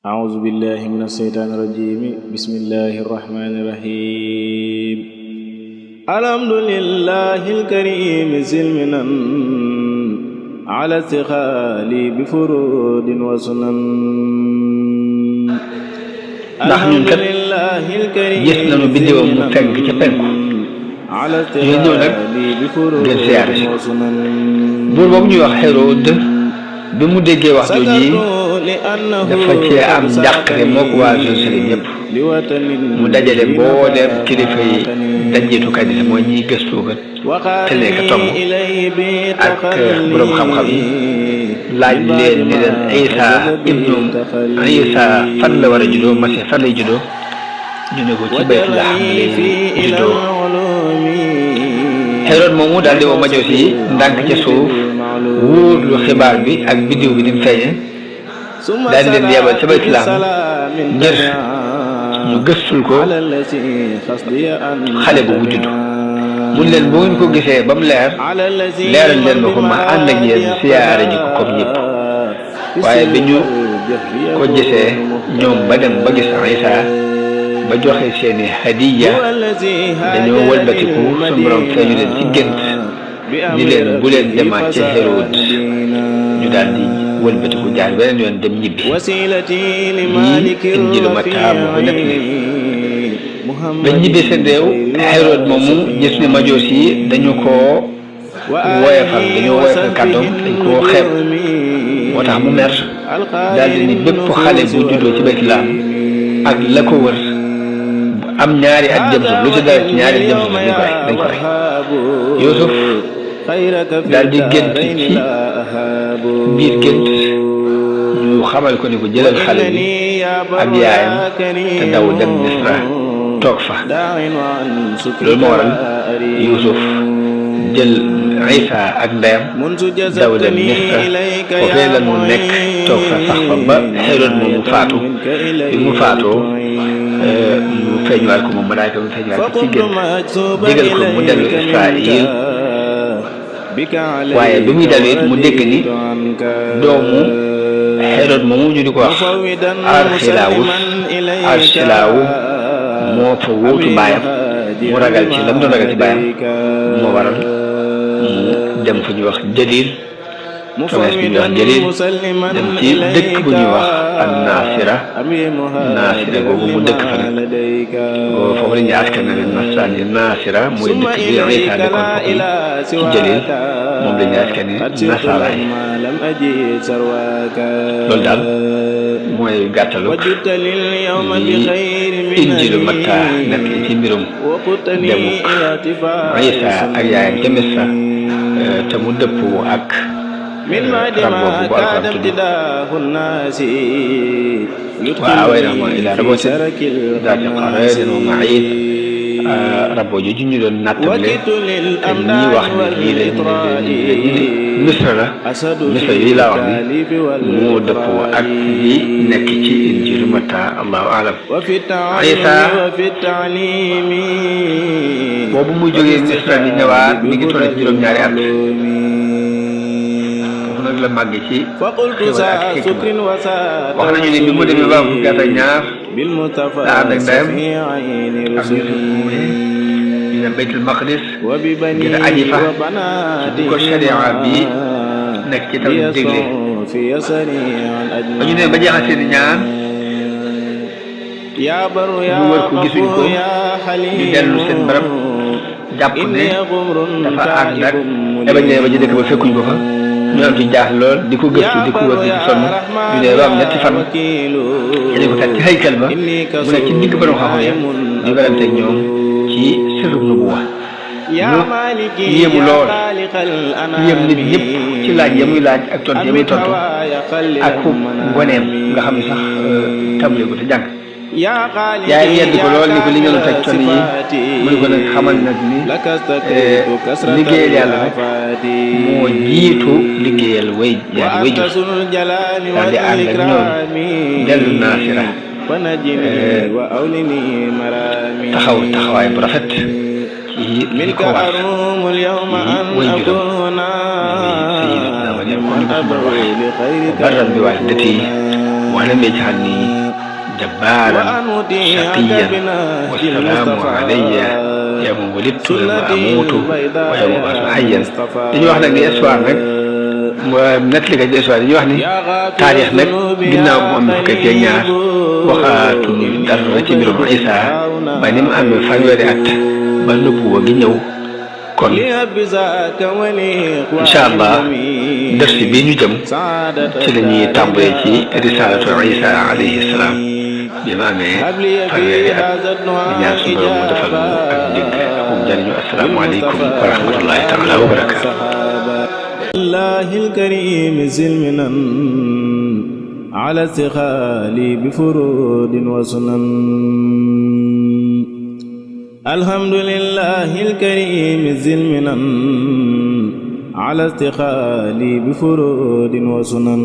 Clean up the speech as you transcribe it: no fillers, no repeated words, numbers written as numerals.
أعوذ بالله من الشيطان الرجيم بسم الله الرحمن الرحيم الحمد لله الكريم سلمنا على استخالي بفروض وسنن ndax ñun kat gis nañu biddiwam mu fenk ca penku ñu ñëw nag ngeen siyaare si buur boobu ñuy wax Hérode bi mu déggee wax jooji dafa cee am njàqare mook waa Jérusalem yëpp mu dajale mbooleem kilifa yi dajjeetukat yi mooy ñiy gëstu ko tëlee ka tomb ak borom xam-xam yi laaj leen ni leen Isa fan la war a juddoo Masiix fan lay juddoo ñu ne ko ci Baytulaxam lay juddoo Hérode moomu daal di woo majuus yi ndànk ca suuf wóor lu xibaar bi ak biddiw bi ni mu feeñe daal di leen yebal ca Baytulaxam ngir ñu gëstul ko xale bu mu judd mun leen bu ngeen ko gisee ba mu leeral leen ma ko ma ànd ak yéen siyaare ji ko comme ñëpp waaye bi ñu ko gisee ñoom ba dem ba gis Isa ba joxe seeni hadiya dañoo wëlbatiku suñu borom feeñu leen ci gént ni leen bu leen demaat ca Hérode ñu daal di wëlbatiku jaar beneen yoon dem ñibbi lii Injiilu Mataa moo ko nekk ni bañ ñibbi seen réew Hérode moomu gis ne majuus yi dañu koo woyofal kàddoom dañ koo xeeb moo tax mu mer daal di ni bépp xale bu juddoo ci Baytulaxam ak la ko wër am ñaari at jëm suuf lu ci dara ci ñaari at jëm suuf dañ ko rey Yuusuf daal di gént ci biir gént ñu xamal ko ni ko jëlal xale bi ak yaayam te daw dem Misra toog fa loolu moo waral Yuusuf jël Isa ak ndeyam daw dem Misra foofee la mu nekk toog fa sax fa ba Hérode moom mu faatu bi mu faatoo mu feeñuwaat ko moom malaayka mu feeñuwaat ko ci gént digal ko mu dellu Israël waaye bi muy dellu it mu dégg ni doomu Hérode moomu ñu di ko wax Archelaus moo fa wuutu baayam mu ragal ci lam doon ragal ci baayam moo waral mu dem fu ñuy wax Jalil promesse bi ñuy wax Jalil dem ci dëkk bu ñuy wax Naasira boobu mu dëkk fa nag foofu la ñuy askanale nasraani Naasira mooy dëkk bi Isa dëkkoon foofu ci Jalil moom la ñuy askanale nasara yi loolu daal mooy gàttalu li Injiilu Mataa nekk ci mbirum demuk Isa ak yaayam ca Misra te mu dëppoo ak rab boobu bu Alxuraan tudd wa awaynahuma ilaa rabwatin zaati qaraarin wa ma'iin rab boobu ju ñu doon nattable te ñi wax ne lii la Misra la Misra yooyu laa wax ni moo dëppoo ak li nekk ci Injiilu Mataa allahu alam Isa boobu muy jógee Misra di ñëwaat mi ngi toll ci juróom-ñaari at nag la màgg ci xéwal ak xikma wax nañu ne bi mu demee ba fukki at ak ñaar daa ànd ak ndeyam ak Yuusuf ñu dem Baytul Maqdis ngir aji fa ci ko sharia bi nekk ci tam dégle ba ñu ne ba jeexal seeni ñaan ñu wër ko gisuñ ko ñu dellu seen barab jàpp ne dafa ànd ak bañ ne ba ci dëkk ba fekkuñ ko fa ñu am ci jaax lool di ko gëstu di ko wër di sonn ñu ne ba am ñetti fan ñu ko teg ci haykal ba mu ne ci digg borom xam-xam ya ñu weranteeg ñoom ci sirru nubuwa ñu yéemu lool yéem nit ñëpp ci laaj ya muy laaj ak tontu ya muy tontu ak ngoneem nga xam ne sax tàmbalee ko te jàng yaay yedd ko lool ni ko li ngeen teg con yi mu ne ko nag xamal nag ni liggéeyal yàlla nag moo jiitu liggéeyal way jur daal di ànd ak ñoom dellu Naasira taxawaay bu rafet ci li ko war yi way juram Sayyidina wa nekkoon barran bi waalidatihi ولم يجعلني جبارا شقيا والسلام علي يوم ولدت وأموت ويوم أبعث حيا. dañuy wax nag ni histoire nag nettali ka ci histoire dañuy wax ni taarix nag ginnaaw bu am fukk ak ñaar waxaatuñ dara ci mbirum Isa ba ni mu amee fanweeri at ba nubuwa gi ñëw. kon incha allah dars bi ñu jëm ci la ñuy tàmbalee ci risalatu Isa alayhi salaam bi ma amee fanweeri at di ñaan suñu borom mu defal mu ak njëgg ak njëriñu asalaamaaleykum wa rahmatullahi taala wa barakaatu. الله الكريم زلمنا على استخالي بفروض وسنن. الحمد لله الكريم زلمنا على استخالي بفروض وسنن.